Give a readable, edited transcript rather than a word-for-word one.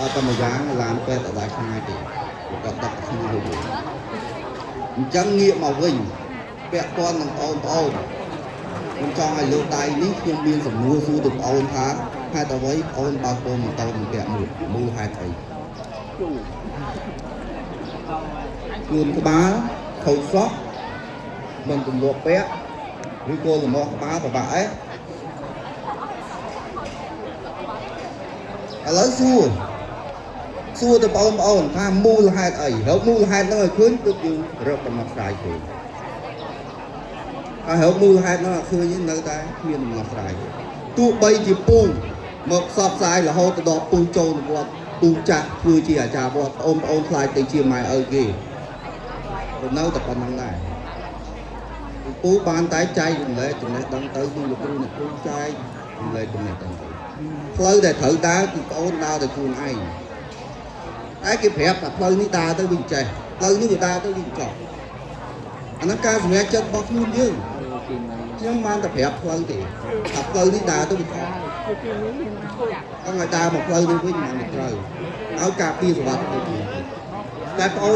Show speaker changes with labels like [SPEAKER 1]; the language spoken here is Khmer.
[SPEAKER 1] អត់តែមួយយ៉ាងឡានពេទ្យអត់ដែរឆ្ងាយទេគាត់ដឹកទៅក្នុងរួចអញ្ចឹងងាកមកវិញពាក់ព័ន្ធនឹងបងប្អូនខ្ញុំចង់ឲ្យលើកដៃនេះខ្ញុំមានសំណួរសួរទៅបងអូនថាហេតុអ្វីបងអូនបើកពោម៉ូតូមិនពាក់មួកមូលហេតុអីខ្លួនក្បាលខូចសក់មិនទម្លាប់ពាក់ឬក៏លំអក្បាលពិបាកអីឥឡូវសួរសួរទៅបងប្អូនថាមូលហេតុអីរកមូលហេតុហ្នឹងឲ្យឃើញទើបយើងរកដំណោះស្រាយឃើញហើយរកមូលហេតុហ្នឹងឲ្យឃើញនៅតែគ្មានដំណោះស្រាយទោះបីជាពូមកផ្សព្វផ្សាយរហូតទៅដល់ពូចូលនវត្តពូចាស់ធ្វើជាអាចារ្យវត្តបងប្អូនខ្លាចទៅជាម៉ែឪគេក៏នៅតែប៉ុណ្្នឹងដែរពូបានតែចែករំលែកចំណេះដឹងទៅគឺលោកគ្រូអ្នកគ្រូចែករំលែកចំណេះដឹងទៅផ្លូវដែលត្រូវដើរគឺបងអូនដើរទៅខ្លួនឯងតែគេប្រាប់ថាផ្លូវនេះដើរទៅវាចេះផ្លូវនេះវាដើរទៅវាចប់អាហ្នឹងការសម្រេចចិត្តរបស់ខ្លួនយើងខ្ញុំបានតែប្រាប់ផ្លូវទេថាផ្លូវនេះដើរទៅវាខុសអង្គឲ្យដើរមកផ្លូវនេះវិញមិនត្រូវឲ្យការពារសុវត្ថិភាពតែបងអូន